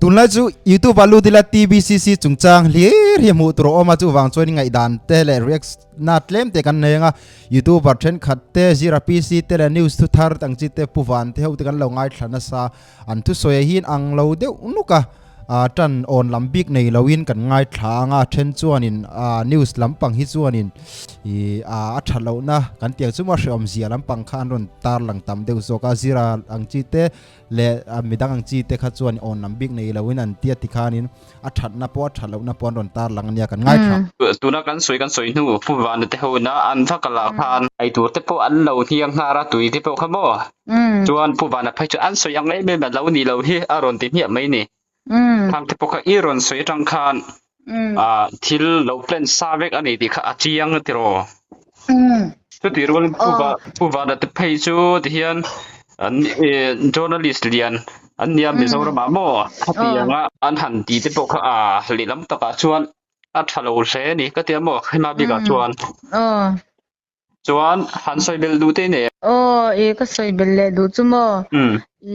Tunlai chu YouTube ah lut ila TBCC chungchang hlir hi hmuh tur a awm a, chuvang chuan ngaihdan te leh react na tlem te kan nei anga YouTuber thenkhat te Zira PC te leh news thu thar ang chi te Pu Van te ho te kan lo ngaithla nasa an thusawi ah hian ang lo deuh nuk a tan awn lam bik nei loin kan ngaithla anga then chuanin news lampang hi chuanin ih a tha lohna kan tiang chu maw hreawm zia lampang kha an rawn tarlang tam deuh zawk a Zira ang chi te leh midang ang chi te kha chuan awn lam bik nei loin an tia tikhanin a thatna pawh a that lohna pawh an rawn tarlang ania kan ngaithla. Tuna kan sawi kan sawi hnu Pu Vana te ho ina an va kal ah khan eitur te pawh an lo hniang nghar a tui te pawh kha maw chuan Pu Vana phei chu an sawi ang em em a lo ni lo hi a rawn ti hmiah mai ni. Khang te pawh kha i rawn sawi atang khan thil lo plan sa vek a ni tih kha a chiang tiraw. Chutih rualin Pu Va Pu Vana te phei chu tihian an journalist lian an nia Mizoramah maw khatianga an han ti te pawh kha a lehlam takah chuan a tha lo hle a ni ka tia maw hema bikah chuan. Chuan han sawi belh duh te i nei em? Aw i ka sawi belh leh duh chu maw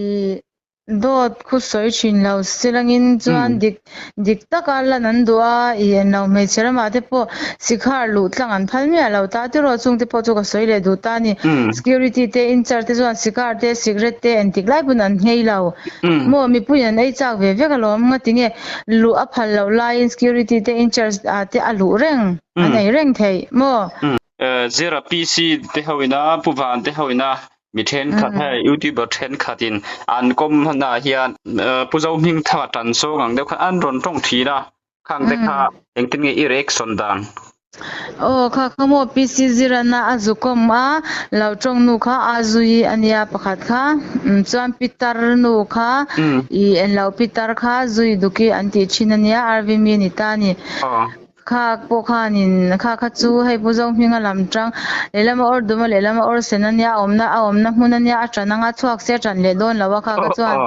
i Dawt khu sawi thin lo silangin chuan dik dik taka lan an duh a, i en lo hmeichhe ramah te pawh sikhar luh tlang an phal miah lo ta tiraw chungte pawh chu ka sawi leh duh ta a ni. Security te incharge te chuan sikhar te cigarette te entik lai pawn an nghei lo maw mipuiin an ei chak ve vek alawm ngatinge luh a phal loh laiin security te incharge ah te a luh reng an ei reng theih maw. Zira PC te ho ina Pu Van te ho ina Mi thenkhat hei youtuber thenkhatin an kawm hmanah hian Pu Zohmingthanga tan zawng ang deuh khan an rawn tawng thin a, khang te kha engtin nge i reaction dan? Aw kha kha maw PC Zirana a zu kawm a, lo tawng nu kha a zui a nia pakhat kha, chuan Pitar nu kha i enlo Pitar kha zui duki an tih thin a nia RV mi a ni ta a ni. Kha pawh khanin kha kha chu hei Pu Zohminga lam tang lehlama awr duma lehlama awr sen a nia a awmna a awmna hmun a nia a tan anga chhuak se a tan leh dawn lo a kha kha chuan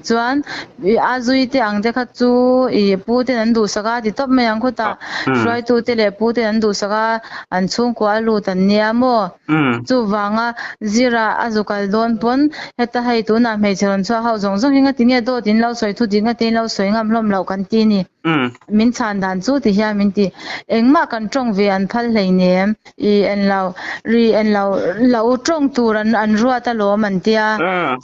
chuan ih a zui te ang te kha chu ih pu ten an duhsak a ti tawp mai ang khawtah hruaitu te leh pu ten an duhsak a an chhungkua a lut an nia maw chuvanga zira a zu kal dawn pawn heta hei tunah hmeichhe rawn chhuak ho zawng zawng hi ngatinge dawt in lo sawi thu dik ngatin lo sawi ngam hlawm loh kan ti a ni. Min chhan dan chu ti hian min ti, Engmah kan tawng ve an phal hleinem, i en lo, ri en lo, lo tawng tur an an ruat alawm an tia.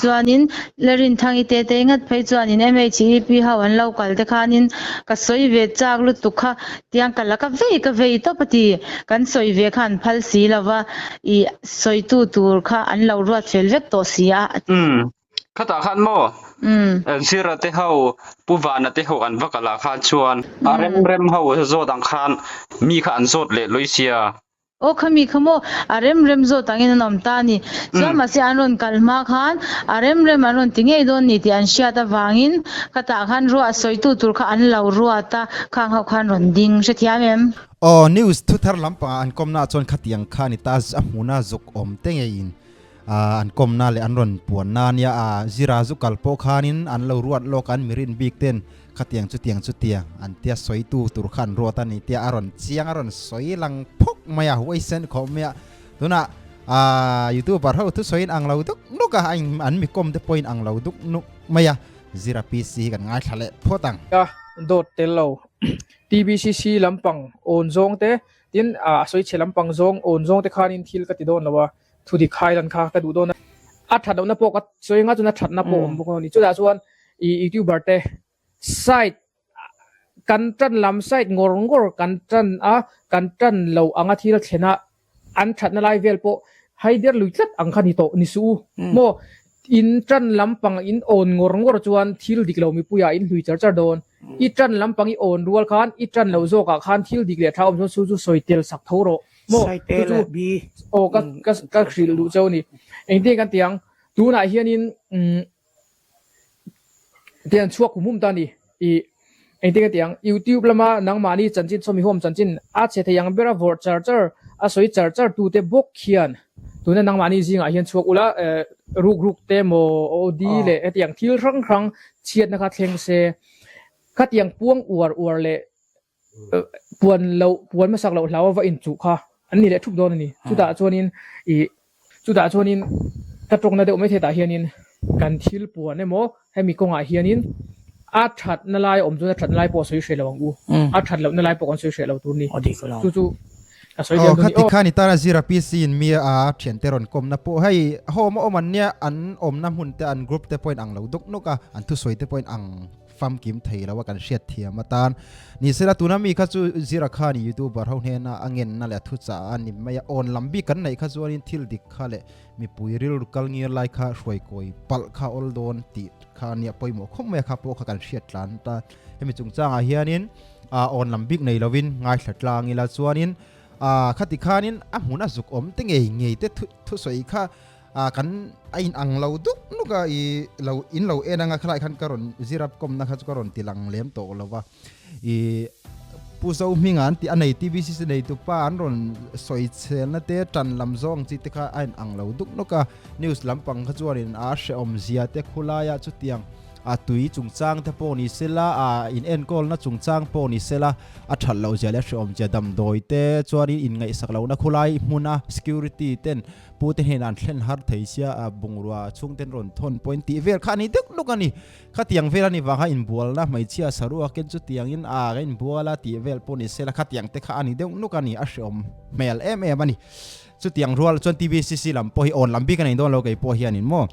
Chuanin Lerinthangi te te ngat phei chuanin MHEP ho an lo kal te khanin ka sawi ve chak lutuk kha tiang ka la ka vei ka vei tawp a ti, kan sawi ve kha an phal si lova, i sawitu tur kha an lo ruat fel vek tawh si a a ti. Khatah khan maw Zira te ho Pu Vana te ho an va kal ah khan chuan a rem rem ho zawt ang khan mi kha an zawt leh lui sia. Aw kha mi kha maw a rem rem zawt angin an awm ta a ni. Chuan mahse an rawn kal hma khan a rem rem an rawn ti ngei dawn ni tih an hriat avangin khatah khan ruah sawitu tur kha an lo ruat a, khang ho khan rawn ding hrethiam em? Aw news thuthar lampangah an kawmna ah chuan khatiang kha a ni ta a hmuna zuk awm te ngeiin an kawmna leh an rawn puanna ania a zira zu kal pawh khanin an lo ruat lawk an mirin bik ten khatiang chutiang chutiang an tia sawitu tur kha an ruat a ni tia a rawn chiang a rawn sawi lang phawk mai a huaisen khawp mai a tunah ah youtuber ho thusawiin ang lo duk nuk a an mi kawm te pawhin ang lo duk nuk mai a zira PC hi kan ngaithla leh phawt ang. Ka dawt tel lo TBCC lampang awn zawng te tin a sawi chhe lampang zawng awn zawng te khanin thil ka ti dawn lo a Thu dik khai lan kha ka duh dawn a, a that lohna pawh ka sawi anga chuan a thatna pawh awm bawk a ni. Chutah chuan i youtuber te side kan tan lam side ngawr ngawr kan tan a, kan tan lo anga thil a thlen a, an thatna lai vel pawh haider lui tlat ang kha ni tawh ni suh u maw. In tan lampang in awn ngawr ngawr chuan thil dik lo mipuiah in hlui char char dawn. I tan lampang i awn rual khan i tan lo zawkah khan thil dik leh tha awm chuan chu chu sawi tel sak tho rawh. Maw chu chu aw ka ka ka hrilh duh cheu a ni. Engtin kan ti ang tunah hianin umm tian chhuak hum hum ta a ni ih engtin kan ti ang youtube lama nangmahni chanchin chawmi huam chanchin a chhe thei ang bera vawrh char char a sawi char char tute bawk hian tuna nangmahni zingah hian chhuak ula eh ruk ruk te maw OD leh hetiang thil hrang hrang chhiatna kha thleng se khatiang puang uar uar leh Puan loh, puan hmasak loh hlau a va inchuh kha an ni leh thup dawn a ni. Chutah chuanin ih chutah chuanin ka tawkna deuh mai thei tah hianin kan thil puan emaw hemi kawngah hianin A thatna lai awm chuan a thatna lai pawh a sawi hreh lo ang u. A that lohna lai pawh kan sawi hreh lo tur ni. Chu chu ka sawi liam dawn ni aw. Khati khan i tana zira PC in mi a thiante rawn kawmna pawh hei home a awm an nia an awmna hmun te an group te pawhin ang lo duk nuk a an thusawi te pawhin ang famkim thei lo a kan hriat thiam atan nisela tuna mi kha chu zira khan youtuber ho hnena a ngenna leh a thuchah a ni mai a awn lam bik kan neih kha chuanin thil dik kha leh mipui rilru kal ngir lai kha hruai kawi palh kha awl dawn tih kha nia pawimawh khawp mai a kha pawh kha kan hriat tlan ta hemi chungchangah hianin ah awn lam bik nei lovin ngaithla tlang ila chuanin ah khati khanin a hmun a zuk awm te ngei ngei te thu thusawi kha ah kan a in ang lo duk nuk a i lo in lo en anga khalai khan ka rawn zir up kawmna kha chu ka rawn ti lang lem tawh lo va i Pu Zohminga an tih a nei TBCC nei tu pa an rawn sawi chhelna te tan lam zawng chi te kha a in ang lo duk nuk a news lampang kha chuanin a hrehawm zia te khulaia chutiang a tui chungchang te pawh ni sela a in enkawlna chungchang pawh ni sela a that loh zia leh hrehawm zia damdawi te chuanin in ngaihsak lohna khulai hmuna security ten pu te hnenah an thlen har thei sia a bungrua chhung ten rawn thawn pawhin tih vel kha a ni deuh nuk a ni khatiang vel a ni vang kha inbualna hmeichhia saruak in chutiangin a ka inbual a tih vel pawh ni sela khatiang te kha a ni deuh nuk a ni a hrehawm hmel em em a ni. Chutiang rual chuan TBCC lam pawh hi awn lam bik a nei dawn lo kei pawh hianin maw.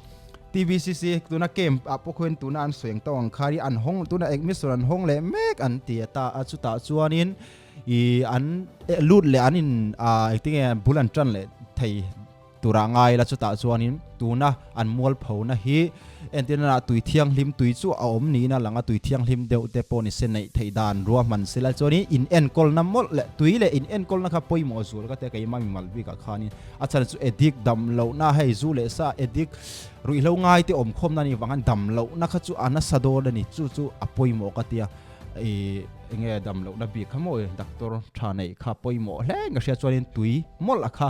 TBCC tuna camp ah pawh khuan tuna an sawi ang tawk ang kha hi an hawng tuna admission an hawng leh mek an ti a ta a chutah chuanin ih an lut leh an in ah engtinge bul an tan leh thei turah ngai ila chutah chuanin tuna an mualphona hi Entirna ah tui thianghlim tui chu a awm niin a lang a, tui thianghlim deuh te pawh ni se neih theih dan ruahman sela chuanin in enkawlna mawlh leh tui leh in enkawlna kha pawimawh zual ka tia keimah mimal bikah khanin a chhan chu edik dam lohna hei zu leh sa edik ruihhlo ngai te awm khawmna anih vang khan dam lohna kha chu a nasa dawn a ni chu chu a pawimawh ka tia ih enge dam lohna bik kha maw doctor tha neih kha pawimawh hle ka hria chuanin tui mawlh a kha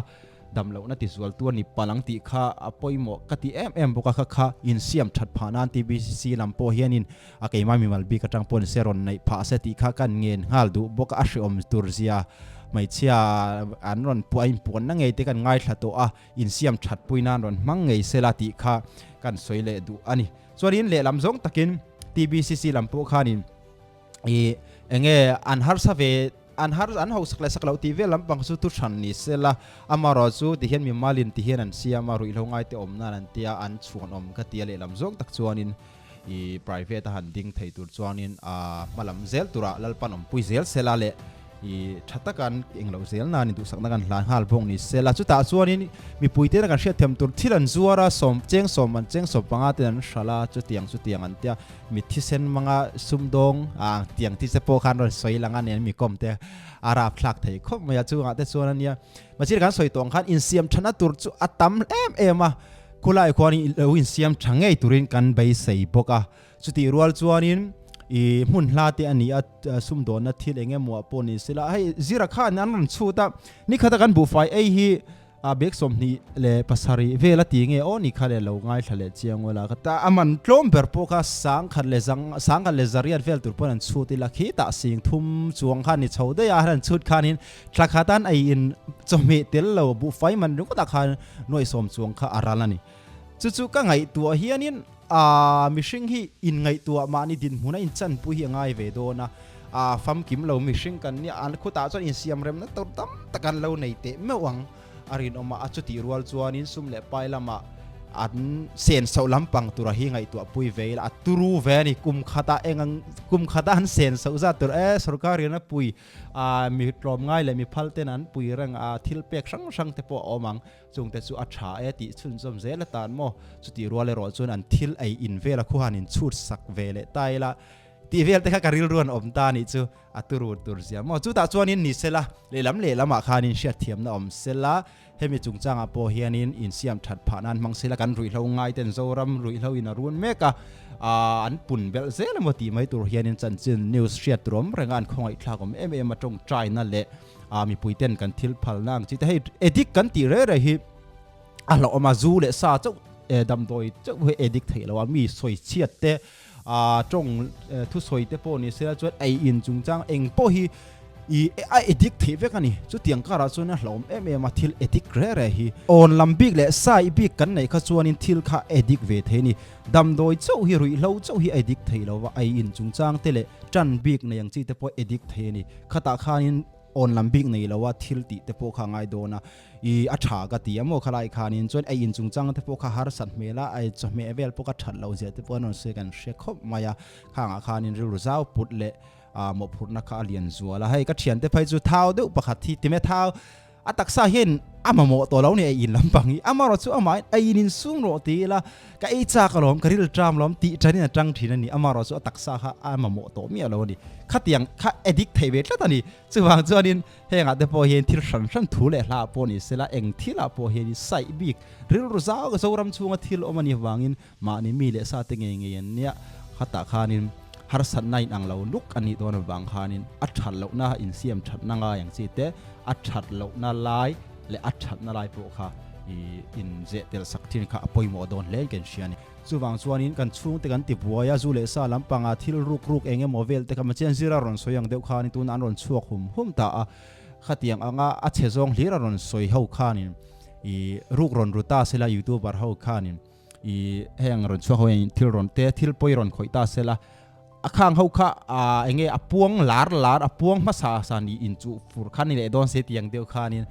Dam lohna ti zual tu a ni palh ang tih kha a pawimawh ka ti em em bawk a, kha kha insiam that phah nan TBCC lam pawh hianin a keimah mimal bik atang pawhin se rawn neih phah se tih kha kan ngen nghal duh bawk a, a hreawm tur zia hmeichhia an rawn puah a inpuanna ngei te kan ngaithla tawh a, insiam that pui nan rawn hmang ngei sela tih kha kan sawi leh duh a ni. Chuanin lehlam zawng takin TBCC lam pawh khanin i enge an harsa ve an har an hausak leh sak loh tih vel lampang chu thu hran ni sela amarawh chu ti hian mimalin ti hian an siam a ruihhlo ngai te awm nan an tia an chhuan awm ka tia lehlam zawng tak chuanin i private a han ding thei tur chuanin a hmalam zel turah Lalpan awmpui zel sela leh I tha taka an englo zel nan induhsakna kan hlan nghal bawk ni sela. Chutah chuanin mipui tena kan hriat thiam tur thil an zuar a, sawm cheng sawm an cheng sawm panga ten an hralh a, chutiang chutiang an tia mi thisen hmanga sumdawng ah tiang ti te pawh khan rawn sawi lang a nen mi kawm te a rap thlak thei khawp mai a chungah te chuan a nia. Mahse kan sawi tawh ang khan insiam thana tur chu a tam em em a, khulai khuanin lo insiam tha ngei turin kan beisei bawk a. Chutih rual chuanin i hmun hla te a ni a, sumdawnna thil eng emaw ah pawh ni sela hei zira khan an rawn chhut a, ni khata kan buhfai ei hi a bag 27 vel a ti nge aw ni kha leh lo ngaithla leh chiang ula ka ta a man tlawm ber pawh kha sangkhat leh zang sangkhat leh zariat vel tur pawn an chhut ila khitah sing thum chuang khan ni chho daih a han chhut khanin thla khat an ei in chawhmeh tel lo buhfai man ringawt ah khan nuaih sawm chuang kha a ral a ni. Chu chu ka ngaihtuah hianin aaa mihring hi inngaihtuah mahni dinhmun a inchanpui hi a ngai ve dawn a, aa famkim lo mihring kan nia an khutah chuan insiamremna tur tam tak an lo nei teh meuh ang a rinawm a, a chutih rual chuanin sum leh pai lamah an sen soh lampang tura hi ngaihtuah pui ve ila a turu ve a ni kum khatah eng ang kum khatah an sen soh zat tur e sorkar rian a pui aa mi tlawmngai leh mi phal ten an pui reng a thil pek hrang hrang te pawh a awm ang. Chungte chu a tha e tih chhunzawm zel atan maw? Chutih rual erawh chuan an thil ei in vela khuhan in chhut sak ve leh ta ila tih vel te kha ka rilru an awm ta nih chu a turu tur zia maw? Chutah chuanin ni sela lehlam lehlamah khanin hriatthiamna awm sela hemi chungchangah pawh hianin insiam that phah nan hmang sela kan ruihhlo ngai ten Zoram ruihhlo in a run mek a an pun belh zel emaw tih mai tur hianin chanchin news hriat tur awm renga an khawngaihthlak awm em em a tawngtaina leh a mipui ten kan thil phalna ang chi te hei addict kan tih reh reh hi a hlauhawm a zu leh sa chauh eh damdawi chauh hi addict theih lo a mi sawi chhiat te ah tawng thu sawi te pawh ni se la chuan ei in chungchang eng pawh hi I a addict theih vek a ni. Chutiang karah chuan a hlauhawm em em a, thil addict reh reh hi. Awn lam bik leh sai bik kan neih kha chuanin thil kha addict ve thei a ni. Damdawi chauh hi ruihhlo chauh hi addict thei lo va, ei in chungchang te leh tan bik nei ang chi te pawh addict thei a ni. Khatah khanin awn lam bik nei lo a thil tih te pawh kha a ngai dawn a, i a tha ka ti a maw khalai khanin chuan ei in chungchang te pawh kha harsat hmel a, ei chawhmeh vel pawh kha that loh zia te pawh an rawn sawi kan hre khawp mai a, khangah khanin rilru zau put leh a mawhphurhna kha a lian zual a, hei ka thiante phei chu thau deuh pakhat hi time thau a taksa hian a mamawh tawh lo ni ei in lampang hi amarawh chu amahin ei in insum rawh ti ila ka ei chak alawm ka ril tram alawm tih tanin a tang thin a ni amarawh chu a taksa kha a mamawh tawh miah lo a ni khatiang kha addict thei ve tlat a ni chuvang chuanin hengah te pawh hian thil hran hran thu leh hla pawh ni sela eng thilah pawh hian saih bik rilru zau Zoram chhunga thil awm a nih avangin Mahni mi leh sa te ngei ngei an nia, khatah khanin harsatna in ang lo nuk a nih dawn avang khanin a that lohna insiam thatna ngai ang chi te, a that lohna lai leh a thatna lai pawh kha i inzeh tel sak thin kha a pawimawh dawn hle in kan hria a ni. Chuvang chuanin kan chhungte kan ti buai a, zu leh sa lampangah thil ruk ruk eng emaw vel te kha Machian zira rawn sawi ang deuh khanin tunah an rawn chhuak hum hum ta a, khatiang anga a chhe zawng hlir a rawn sawi ho khanin i ruk rawn ru ta sela youtuber ho khanin I heng rawn chhuak ho hian thil rawn te thil pawi rawn khawih ta sela a khang ho kha a enge a puang lar lar a puang hmasa sa ni in chu fur khan ni leh dawn se tiang deuh khanin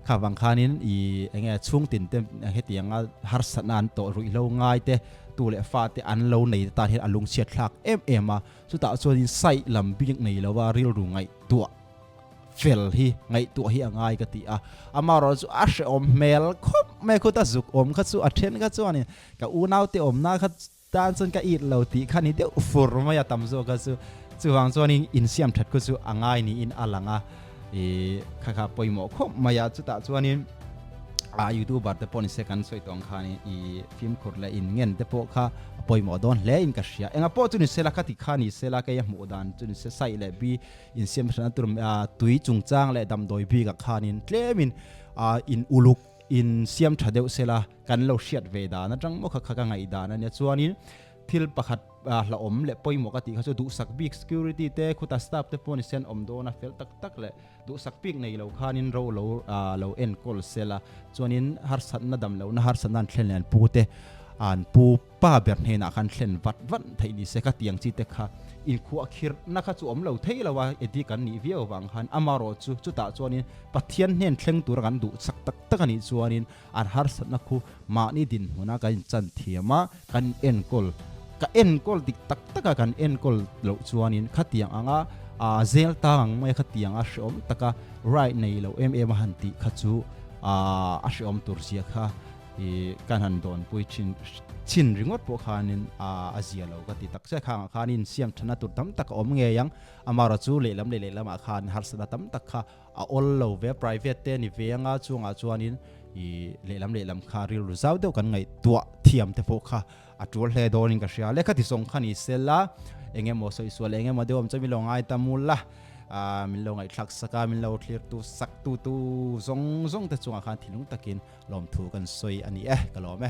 kha vang khanin i enge chhung tin te hetianga harsatna an tawh ruih hlo ngai te tu leh fa te an lo nei te tan hian a lungchhiat thlak em em a chutah chuanin site lam bik nei lova rilru ngaihtuah fel hi ngaihtuah hi a ngai ka ti a, amaherawh chu a hrehawm hmel khawp mai khuta zuk awm kha chu a then kha chuanin ka unaute awmna kha tan chuan ka it lo tih kha ni deuh fur mai a tam zawk kha chu chuvang chuanin insiam that khu chu a ngai niin a lang a ih kha kha pawimawh khawp mai a chutah chuanin a youtuber te pawh ni se kan sawi tawh ang khanin ih fimkhur leh in ngen te pawh kha a pawimawh dawn hle in ka hria engah pawh chu ni sela kha ti kha ni sela kei a hmuh dan chu ni se saih leh bi Insiam hranna tur tui chungchang leh damdawi bikah khanin tlemin in uluk insiam tha deuh sela kan lo hriat ve dan atang maw kha kha ka ngaih dan a nia. Chuanin thil pakhat hlauhawm leh pawimawh ka tih kha chu duhsak bik security te khuta staff te pawh ni se an awm dawn a fel tak tak leh duhsak bik nei lo khanin ro lo lo enkawl sela chuanin harsatna damlohna harsatna an thlen leh an pu te an pu Pa ber hnenah khan thlen vat vat theih ni se ka tiang chi te kha inkhuah khirhna kha chu awm lo thei lo a, Eddie kan nih viau avang khan amarawh chu chutah chuanin Pathian hnen thleng tura kan duh chak tak tak a nih chuanin an harsatna khu mahni dinhmuna kan inchan thiam a, kan enkawl ka enkawl dik tak taka kan enkawl loh chuanin khatiang anga aa zel tang ang mai a khatiang a hreawm taka right nei lo em em a han tih kha chu aa a hreawm tur zia kha I kan han dawnpui thin chin ringawt pawh khanin a zia lo ka ti tak chiah khangah khanin siam thana tur tam tak a awm ngei ang amarawh chu lehlam leh lehlamah khan harsatna tam tak kha a awl lo ve private te ni ve anga chungah chuanin i lehlam lehlam kha rilru zau deuh kan ngaihtuah thiam te pawh kha a tul hle dawnin ka hria lehkha ti zawng kha ni sela eng emaw sawi sual eng emaw deuh awm chuan min lo ngai ta mul a min lo ngaihthlak sak a min lo thlir tu sak tu tu zawng zawng te chungah khan thinlung takin Lawmthu kan sawi a ni e, ka lawm e.